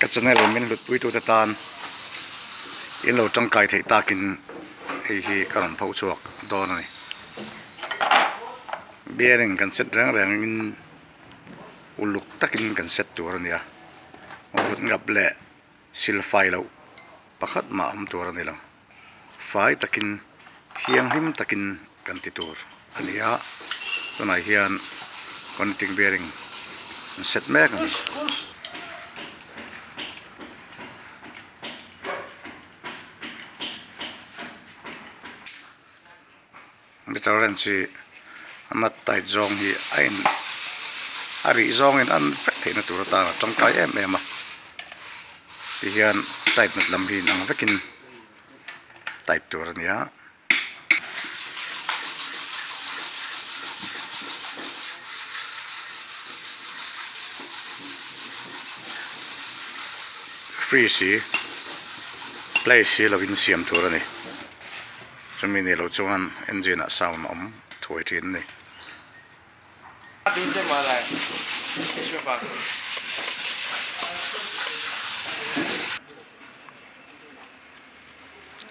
Ka channel in min hlutpui tute tan in lo tangkai theih takin hei hi ka rawn pho chhuak dawn a ni. Bearing kan set reng reng in uluk takin kan set tur a ni a, vut ngap leh silfai loh pakhat mah awm tur a ni lo. Fai takin thianghlim takin kan ti tur a ni a, tunah hian connecting bearing an set mek a ni. Meter wrench hi a nut tight zawng hi a in a rih zawngin an vek theihna tur atan a tangkai em em a tihian tight nat lam hi inang vekin tight tur a ni a. Free si play si lovin siam tur a ni. Chumi nih loh chuan engine ah sound a awm thuai thin a ni.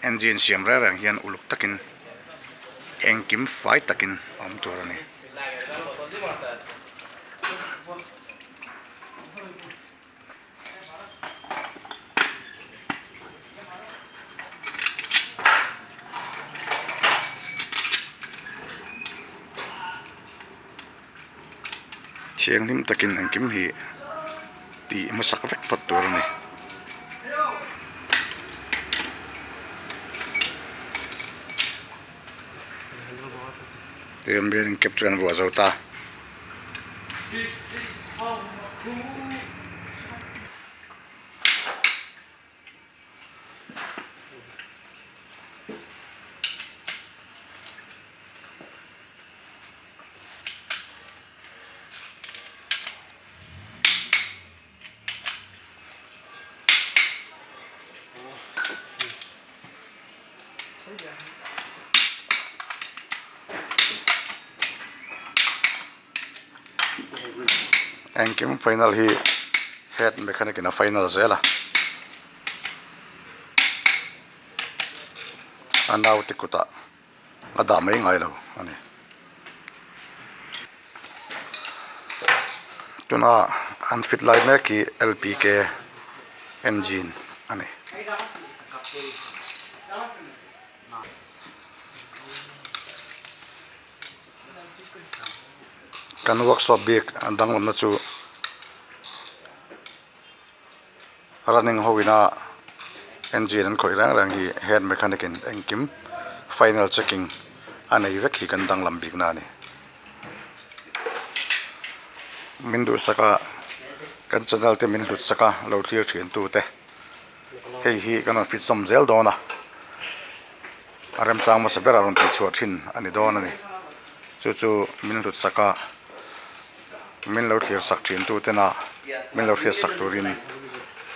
Engine siam reng reng hian uluk takin engkim fai takin a awm tur a ni. Thianghlim takin engkim hi tih hmasak vek phawt tur a ni. Tihian bialin cap chu an vuah zo ta. Engkim final hi head mechanic in a final zel a a naute kutah a dah mai ngai lo a ni tuna an fit lai mek hi L P K engine a ni. Kan workshop bik an danglamna chu running ho ina engine an khawih reng reng hi head mechanic in engkim final checking a nei vek hi kan danglam bik na a ni. Min duhsak a kan channel te min hlut sak a lo thlir thin tu te hei hi kan rawn fit zawm zel dawn a. A remchang hmasa ber a rawn tih chhuah thin a ni dawn a ni. Chu chu min hlut sak a, min lo thlir sak thin tu tena min lo hriat sak turin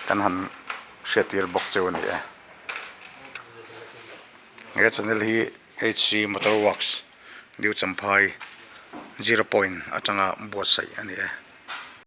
kan han hriattir bawk cheu a ni e. He channel hi HC Motor Works New Champhai Zero Point atanga buatsaih a ni e.